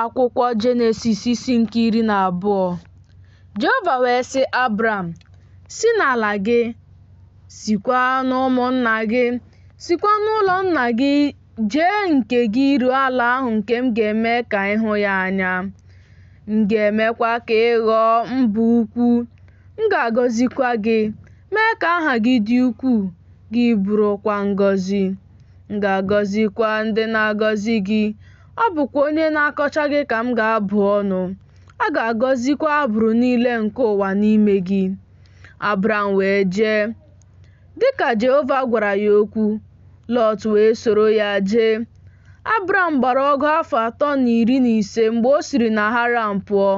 Akwụkwọ Jenesis isi nke 12. Jehova wee sị Abram, Si n'ala gị, sikwa n'ụmụnna gị, sikwa n'ụlọ nna gị jee nke gị ruo ala ahụ nke m ga-eme ka ị hụ ya anya. M ga-emekwa ka ị ghọọ mba ukwu, m ga-agọzikwa gị, mee ka aha gị dị ukwuu, gị bụrụkwa ngọzi. M ga-agọzikwa ndị na-agọzi gị, ọ bụkwa onye na-akọcha gị ka m ga-abụ ọnụ. A ga-agọzikwa agbụrụ niile nke ụwa n'ime gị. Abram wee jee, dị ka Jehova gwara ya okwu, Lọt wee soro ya jee. Abram gbara ọgụ afọ 315 mgbe o siri na Haran pụọ.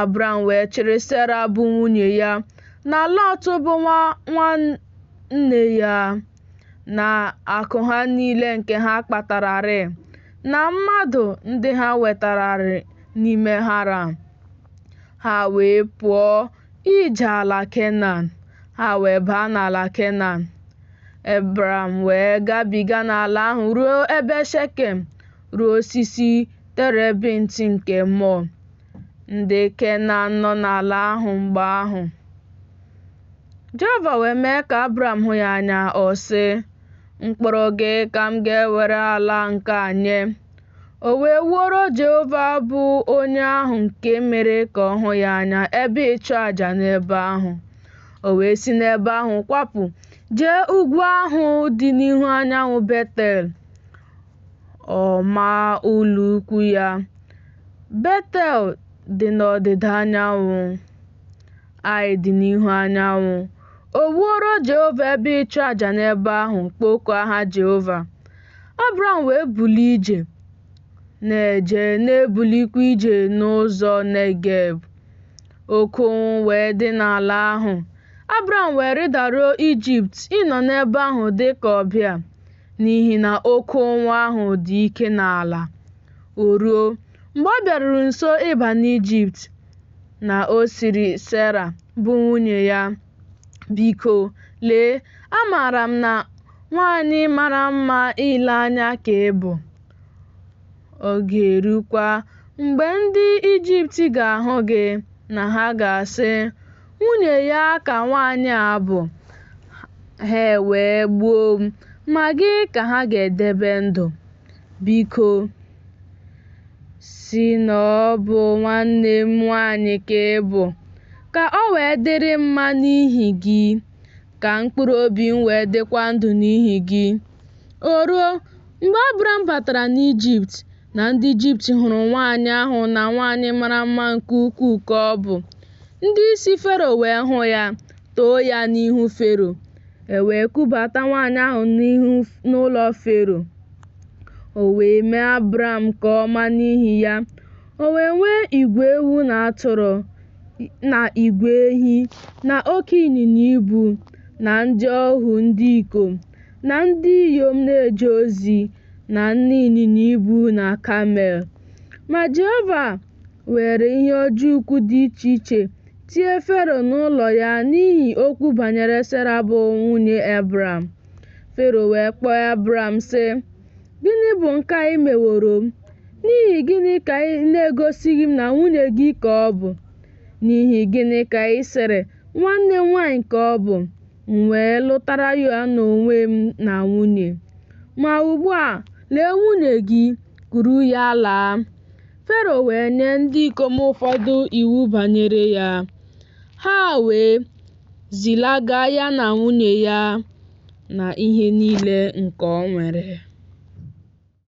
Abram wee chịrị Sera bụ nwunye ya na Lọt bụ nwa nwanne ya, na akụ ha niile nke ha kpatararị, na mmadụ ndị ha wetararị n'ime Haran. Ha wee pụọ ije ala Kenan, ha wee baa n'ala Kenan. Ebram wee gabiga n'ala ahụ ruo ebe Shekem, ruo osisi terebint nke More. Ndị Kenan nọ n'ala ahụ mgbe ahụ. Jehova wee mee ka Abram hụ ya anya, ọ sị, Mkpụrụ gị ka m ga-ewere ala nke a nye. O wee wuoro Jehova bụ onye ahụ nke mere ka ọ hụ ya anya ebe ịchụ aja n'ebe ahụ. O wee si n'ebe ahụ kwapụ jee ugwu ahụ dị n'ihu anyanwụ Betel. Ọ maa ụlọ ukwu ya. Betel dị n'ọdịda anyanwụ. Ai dị n'ihu anyanwụ. O wuoro Jehova ebe ịchụ aja n'ebe ahụ, kpọkuo aha Jehova. Abram wee bulie ije, na-eje na-ebulikwa ije n'ụzọ Negeb. Oke ụnwụ wee dị n'ala ahụ. Abram wee rịdaruo Ijipt ịnọ n'ebe ahụ dị ka ọbịa, n'ihi na oke ụnwụ ahụ dị ike n'ala. O ruo, mgbe ọ bịaruru nso ịba n'Ijipt, na ọ sịrị Sera, bụ nwunye ya, Biko, lee, amaara m na nwaanyị mara mma ile anya ka ị bụ. Ọ ga-erukwa mgbe ndị Ijipt ga-ahụ gị, na ha ga-asị, Nwunye ya ka nwaanyị a bụ. Ha ewee gbuo m, ma gị ka ha ga-edebe ndụ. Biko, sị na ọ bụ nwanne m nwaanyị ka ị bụ, ka o wee dịrị m mma n'ihi gị, ka mkpụrụ obi m wee dịkwa ndụ n'ihi gị. O ruo, mgbe Abram batara n'Ijipt, na ndị Ijipt hụrụ nwaanyị ahụ na nwaanyị mara mma nke ukwuu ka ọ bụ. Ndị isi Fero wee hụ ya, too ya n'ihu Fero. E wee kubata nwaanyị ahụ n'ụlọ Fero. O wee mee Abram nke ọma n'ihi ya. O wee nwee igwe ewu na atụrụ, na igwe ehi, na oke ịnyịnya ibu, na ndị ohu ndị ikom, na ndị inyom na-eje ozi, na nne ịnyịnya ibu na kamel. Ma Jehova were ihe ọjọọ ukwu dị iche iche tie Fero na ụlọ ya n'ihi okwu banyere Sera bụ nwunye Ebram. Fero wee kpọọ Ebram, sị, Gịnị bụ nke a i meworo m? N'ihi gịnị ka ị na-egosighị m na nwunye gị ka ọ bụ? N'ihi gịnị ka ị sịrị, Nwanne m nwaanyị ka ọ bụ, m wee lụtara ya n'onwe m na nwunye? Ma ugbu a, lee nwunye gị, kuru ya laa. Fero wee nye ndị ikom ụfọdụ iwu banyere ya. Ha wee zilaga ya na nwunye ya na ihe niile nke o nwere.